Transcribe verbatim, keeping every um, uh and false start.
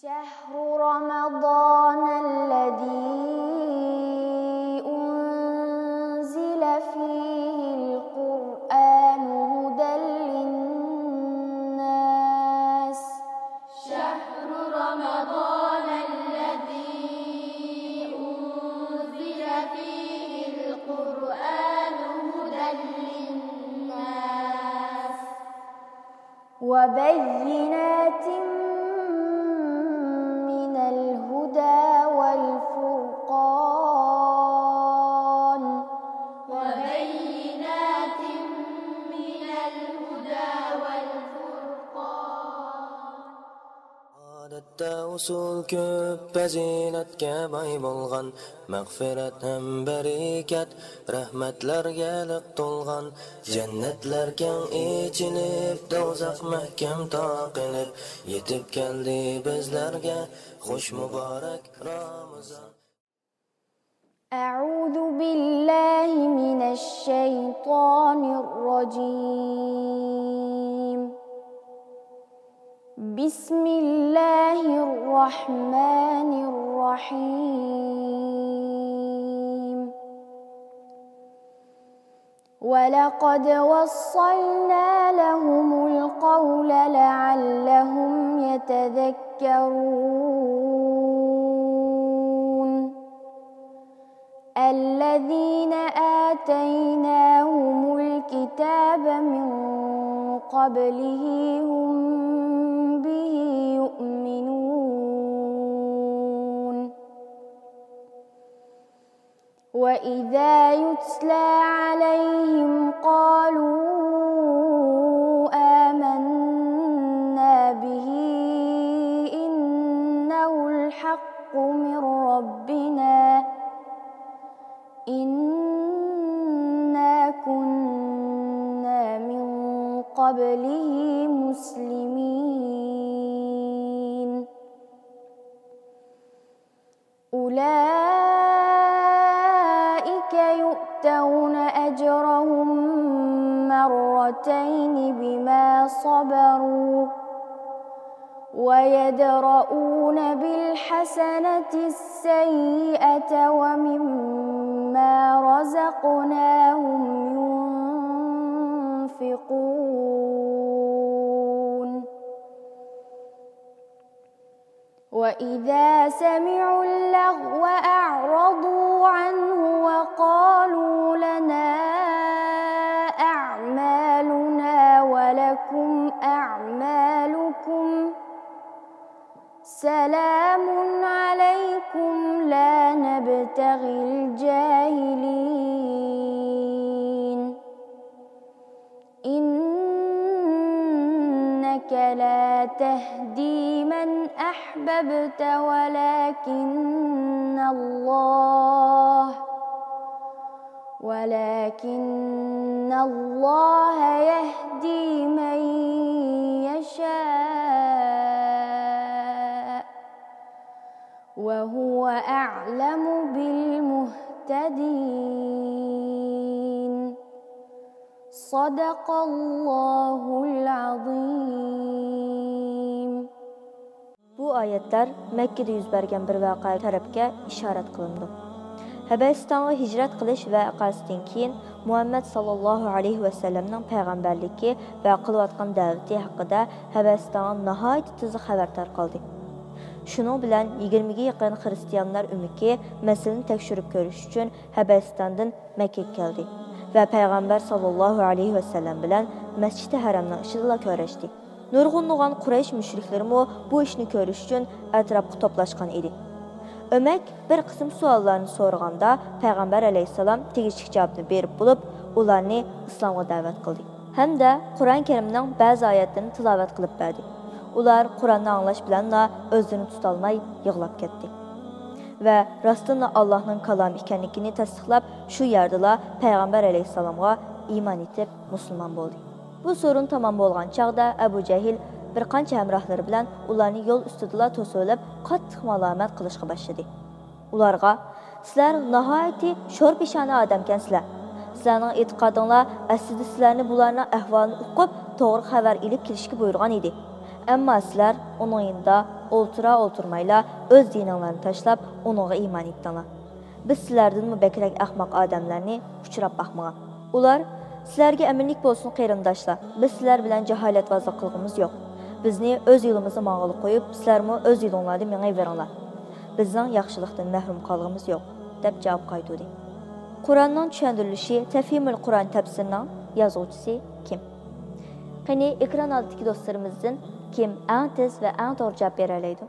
شهر رمضان الذي أنزل فيه القرآن هدى للناس. شهر رمضان الذي أنزل فيه القرآن هدى للناس. وبينات من الهدى والفرقان. وبينات من الهدى والفرقان. ئادەتتە ئۇسۇل كۆپ، پەزىلەتكە باي بولغان، مەغپىرەت ھەم بەرىكەت، رەھمەتلەرگە لىق تولغان، جەننەتلەر كەڭ ئېچىلىپ، دوزاخ مەھكەم تاقىلىپ، يېتىپ كەلدى بىزلەرگە خۇش مۇبارەك رامىزان. أعوذ بالله من الشيطان الرجيم. بسم الله الرحمن الرحيم. ولقد وصلنا لهم القول لعلهم يتذكرون. الذين آتيناهم الكتاب من قبله هم به يؤمنون. وإذا يتلى عليهم قالوا آمنا به إنه الحق من ربنا إنا كنا من قبله مسلمين. أولئك يؤتون أجرهم مرتين بما صبروا ويدرءون بالحسنة السيئة ومما رزقناهم ينفقون. وإذا سمعوا اللغو أعرضوا عنه وقالوا لنا أعمالنا ولكم أعمالكم سلام عليكم لا نبتغي الجاهلين. إنك لا تهدي من أحببت ولكن الله، ولكن الله يهدي من يشاء، وهو أعلم بالمهتدين. صدق الله العظيم. بۇ ئايەتلەر مەككىدە يۈز بەرگەن بىر ۋەقە تەرەپكە ئىشارەت قىلىنىدۇ. ھەبەشىستانغا ھىجرەت قىلىش ۋەقەسىدىن كېيىن، مۇھەممەد ساللاللاھۇ ئەلەيھى ۋەسەللەمنىڭ پەيغەمبەرلىكى ۋە قىلىۋاتقان دەۋىتى ھەققىدە ھەبەشىستانغا ناھايىتى تېز خەۋەر تارقالدى. شۇنىڭ بىلەن يىگىرمىگە يېقىن خىرىستىيانلار ئۆمىكى مەسىلىنى تەكشۈرۈپ كۆرۈش ئۈچۈن ھەبەشىستاندىن مەككىگە كەلدى ۋە پەيغەمبەر ساللاللاھۇ ئەلەيھى ۋەسەللەم بىلەن مەسچىدى ھەرەمنىڭ ئىچىدىلا كۆرۈشتى. نۇرغۇنلىغان قۇرەيش مۇشرىكلىرىمۇ بۇ ئىشنى كۆرۈش ئۈچۈن ئەتراپقا توپلاشقان ئىدى. ئۆمەك بىر قىسىم سوئاللارنى سورىغاندا، پەيغەمبەر ئەلەيھىسسالام تېگىشلىك جاۋابنى بېرىپ بولۇپ، ئۇلارنى ئىسلامغا دەۋەت قىلدى ھەمدە قۇرئان كەرىمنىڭ بەزى ئايەتلىرىنى تىلاۋەت قىلىپ بەردى. ئۇلار قۇرئاننى ئاڭلاش بىلەنلا ئۆزلىرىنى تۇتالماي يىغلاپ كەتتى ۋە راستتىنلا ئاللاھنىڭ كالامى ئىكەنلىكىنى تەستىقلاپ، شۇ يەردىلا پەيغەمبەر ئەلەيھىسسالامغا ئىمان ئېيتىپ مۇسۇلمان بولدى. بۇ سورۇن تامام بولغان چاغدا ئەبۇ جەھىل بىر قانچە ھەمراھلىرى بىلەن ئۇلارنى يول ئۈستىدىلا توسۇۋېلىپ، قاتتىق مالامەت قىلىشقا باشلىدى. ئۇلارغا، «سىلەر ناھايىتى شور پېشانە ئادەمكەنسىلەر. سىلەرنىڭ ئېتىقادىڭلار ئەسلىدە سىلەرنى بۇلارنىڭ ئەھۋالىنى ئۇقۇپ، توغرا خەۋەر ئېلىپ كېلىشكە بۇيرۇغان ئىدى. ئەمما سىلەر ئۇنىڭ يېنىدا ئولتۇرا-ئولتۇرمايلا ئۆز دىنىڭلارنى تاشلاپ، ئۇنىڭغا ئىمان ئېيتتىڭلار. بىز سىلەردىنمۇ بەكرەك ئەخمەق ئادەملەرنى ئۇچراپ باقمىغان. ئۇلار، سىلەرگە ئەمىنلىك بولسۇن قېرىنداشلار، بىز سىلەر بىلەن جاھالەتۋازلىق قىلغۇمىز يوق. بىزنى ئۆز يولىمىزدا ماڭغىلى قويۇپ، سىلەرمۇ ئۆز يولۇڭلاردا مېڭىۋېرىڭلار. بىزنىڭ ياخشىلىقتىن مەھرۇم قالغىمىز يوق، دەپ جاۋاب قايتۇردى. قۇرئاننىڭ چۈشەندۈرۈلۈشى، تەفھىمۇل قۇرئان تەپسىرىنىڭ يازغۇچىسى كىم؟ قېنى، ئېكران ئالدىدىكى دوستلىرىمىزدىن كىم ئەڭ تېز ۋە ئەڭ توغرا جاۋاب بېرەلەيدۇ؟